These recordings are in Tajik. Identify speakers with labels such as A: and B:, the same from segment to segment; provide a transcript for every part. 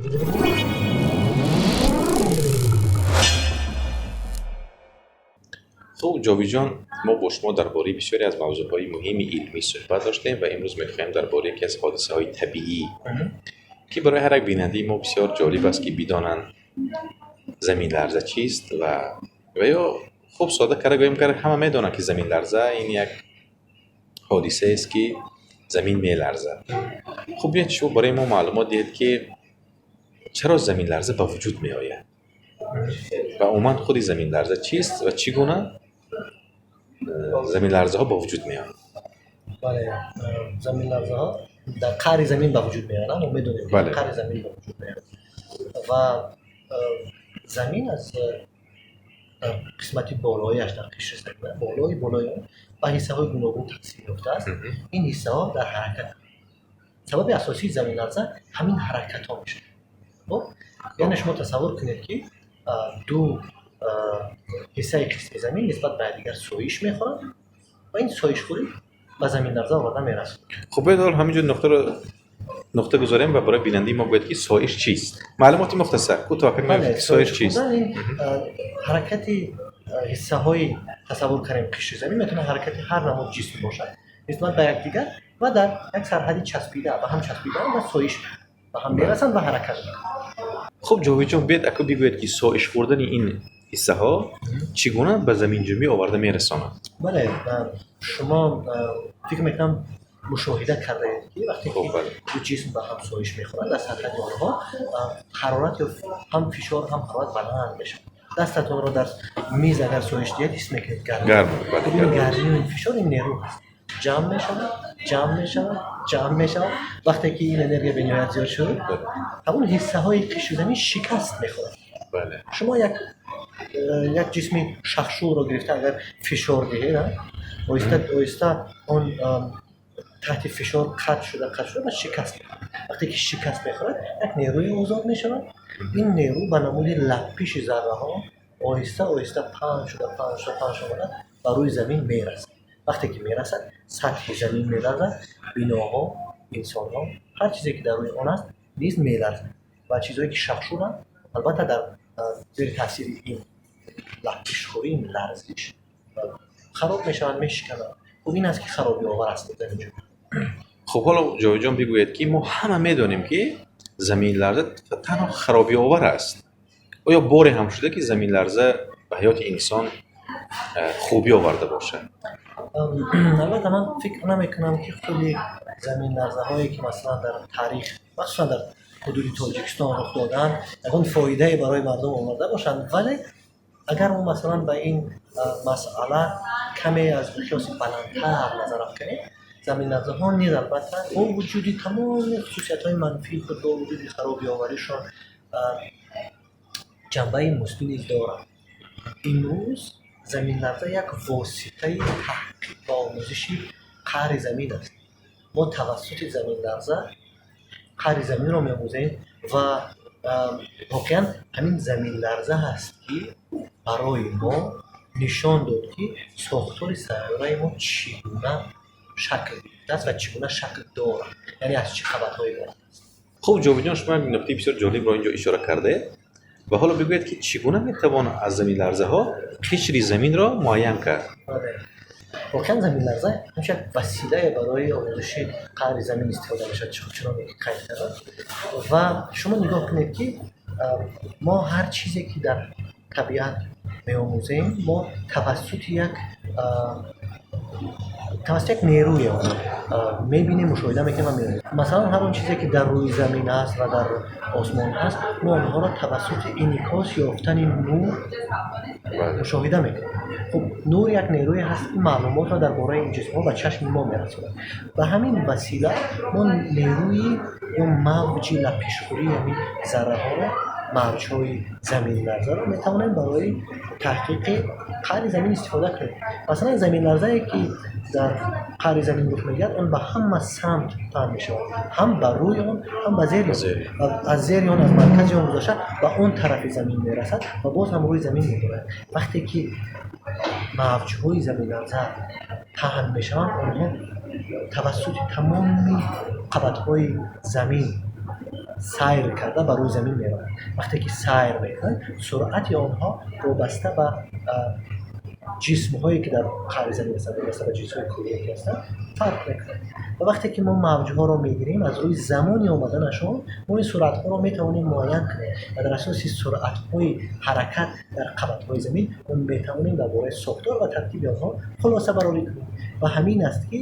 A: Хуб, Ҷовидҷон, мо бо шумо дар бораи бисёре аз мавзӯъҳои муҳими илмӣ суҳбат доштем ва имрӯз мехоҳем дар бораи яке аз ҳодисаҳои табиӣ, ки барои ҳар як бинандаи мо бисёр ҷолиб аст, ки бидонанд заминларза чист ва ё хуб сода карда гӯем, ки ҳама медонанд, ки заминларза ин як ҳодисаест, ки замин меларзад. Хуб, биёед, шумо барои мо маълумот диҳед, ки чаро заминларза ба вуҷуд меояд ва умуман худи заминларза чист ва чӣ гуна заминларзаҳо ба вуҷуд меоянд?
B: Бале, заминларзаҳо дар қаъри замин ба вуҷуд меоянд. Мо медонем, ки дар қаъри замин ба вуҷуд меоянд ва замин аз дар қисмати болояш, дар қишри замин, болои болои он ба ҳиссаҳои гуногун тақсим ёфтааст. Ин ҳиссаҳо дар ҳаракатанд. Сабаби асосии заминларза ҳамин ҳаракатҳо мешавад. Хуб, яъне шумо тасаввур кунед, ки ду ҳиссаи қисми замин нисбат ба якдигар соиш мехӯранд ва ин соишхӯрӣ ба заминларза оварда мерасонад.
A: Хуб, биёед, ҳол ҳамин ҷо нуқтаро нуқта гузорем ва барои бинандаи мо гӯед, ки соиш чист. Маълумоти мухтасар, кӯтоҳ ки соиш чист.
B: Хӯрдан ин ҳаракати ҳиссаҳои, тасаввур кунем, қишри замин метавонад ҳаракати ҳар намуд ҷисм бошад нисбат ба якдигар ва дар як сарҳади часпида ба ҳам часпидаанд ва соиш ба ҳам мерасанд ва ҳаракат мекунанд.
A: Хуб, Ҷовидҷон, биёед, аку бигӯед, ки соиш хӯрдани ин ҳиссаҳо чӣ гуна ба заминҷунбӣ оварда мерасонад?
B: Бале, шумо, фикр мекунам, мушоҳида кардаед, ки вақте ки ду ҷисм ба ҳам соиш мехӯранд, дар сарҳади онҳо ҳарорат ё ҳам фишор, ҳам ҳарорат баланд мешавад. Дастатонро дар миз агар соиш диҳед, ҳис мекунед, гарм.
A: Гарм, бале.
B: Ин гармию ин фишор, ин нерӯ ҳаст, ҷамъ мешавад, ҷамъ мешавад, ҷамъ мешавад. Вақте ки ин энергия бениҳоят зиёд шуд, ҳамон ҳиссаҳои қишри замин шикаст мехӯрад. Шумо як ҷисми шахшулро гирифта агар фишор диҳед, оҳиста оҳиста он таҳти фишор қатъ шуда, қатъ шуда ва шикаст мехӯрад. Вақте ки шикаст мехӯрад, як нерӯе озод мешавад. Ин нерӯ ба намуди лаппиши зарраҳо оҳиста оҳиста паҳн шуда, паҳн шуда, паҳн шуда омада ба рӯи замин мерасад. Вақте ки мерасад, сатҳи замин меларзад, биноҳо, инсонҳо, ҳар чизе ки дар рӯи он аст, низ меларзад ва чизҳое ки шахшуланд, албатта, дар зери таъсири ин лаппишхӯрӣ, ин ларзиш хароб мешаванд, мешикананд. Хуб, ин аст, ки харобиовар аст заминҷунбӣ.
A: Хуб, ҳоло, Ҷовидҷон, бигӯед, ки мо ҳама медонем, ки заминларза танҳо харобиовар аст. Оё боре ҳам шуда, ки заминларза ба ҳаёти инсон хубӣ оварда бошад?
B: Албатта, ман фикр намекунам, ки худи заминларзаҳое, ки масалан дар таърих, махсусан дар ҳудуди Тоҷикистон рух додаанд, ягон фоидае барои мардум оварда бошанд. Вале агар мо масалан ба ин масъала каме аз миқёси баландтар назар афканем, заминларзаҳо низ албатта бо вуҷуди тамоми хусусиятҳои манфии худ, бо вуҷуди харобиоваришон, ҷанбаи мусбӣ низ доранд. Имрӯз заминларза як воситаи таҳқиқ ва омӯзиши қаъри замин аст. Мо тавассути заминларза қаъри заминро меомӯзем ва воқеан ҳамин заминларза ҳаст, ки барои мо нишон дод, ки сохтори сайёраи мо чӣ гуна шакл гирифтааст ва чӣ гуна шакл дорад, яъне аз чӣ қабатҳо иборат аст.
A: Хуб, Ҷовидҷон, шумо як нуктаи бисёр ҷолибро инҷо ишора кардаед ва ҳоло бигӯед, ки чӣ гуна метавон аз заминларзаҳо қишри заминро муайян кард?
B: Бале, воқеан заминларза ҳамчун як василае барои омӯзиши қаъри замин истифода мешавад, чуноне ки қайд кардам. Ва шумо нигоҳ кунед, ки мо ҳар чизе ки дар табиат меомӯзем, мо тавассути як нерӯе онро мебинем, мушоҳида мекунем ва меомӯзем. Масалан, ҳар он чизе ки дар рӯи замин аст ва дар осмон ҳаст, мо онҳоро тавассути инъикос ёфтани нур мушоҳида мекунем. Хуб, нур як нерӯе ҳаст, ки маълумотро дар бораи ин ҷисмҳо ба чашми мо мерасонад. Ба ҳамин васила мо нерӯи ё мавҷи лаппишхӯрии ҳамин зарраҳоро, мавҷҳои заминларзаро метавонем барои таҳқиқи қаъри замин истифода кунем. Масалан, заминларзае, ки дар қаъри замин рух медиҳад, он ба ҳама самт паҳн мешавад, ҳам ба рӯи он, ҳам ба зери он, ва аз зери он, аз маркази он гузашта, ба он тарафи замин мерасад ва боз ҳам рӯи замин медорад. Вақте ки мавҷҳои заминларза паҳн мешаванд, онҳо тавассути тамоми қабатҳои замин Сайр карда ба рӯи замин мераванд. Вақте ки сайр мекунанд, суръати онҳо вобаста ба ҷисмҳое, ки дар қаъри замин ҳастанд, вобаста ба ҷисмҳои кӯҳие, ки ҳастанд, фарқ мекунад. Ва вақте ки мо мавҷҳоро мегирем, аз рӯи замони омаданашон мо ин суръатҳоро метавонем муайян кунем ва дар асоси суръатҳои ҳаракат дар қабатҳои замин мо метавонем дар бораи сохтор ва таркиби онҳо хулосабарорӣ кунем. Ва ҳамин аст, ки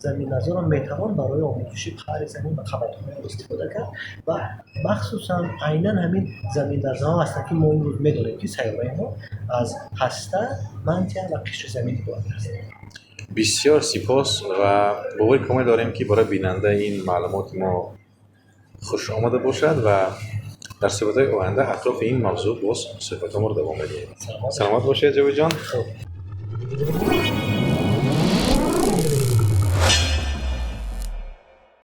B: заминларзаро метавон барои омӯзиши қаъри замин ва қабатҳои он истифода кард. Ва махсусан айнан ҳамин заминларзаҳо ҳастанд, ки мо имрӯз медонем, ки сайёраи мо аз ҳаста, мантия ва қишри замин иборат аст.
A: Бисёр сипос ва бовари комил дорем, ки барои бинанда ин маълумоти мо хуш омада бошад ва дар суҳбатҳои оянда атрофи ин мавзӯъ боз суҳбатҳоро давом медиҳем. Саломат бошед, Ҷовидҷон.
B: Хуб.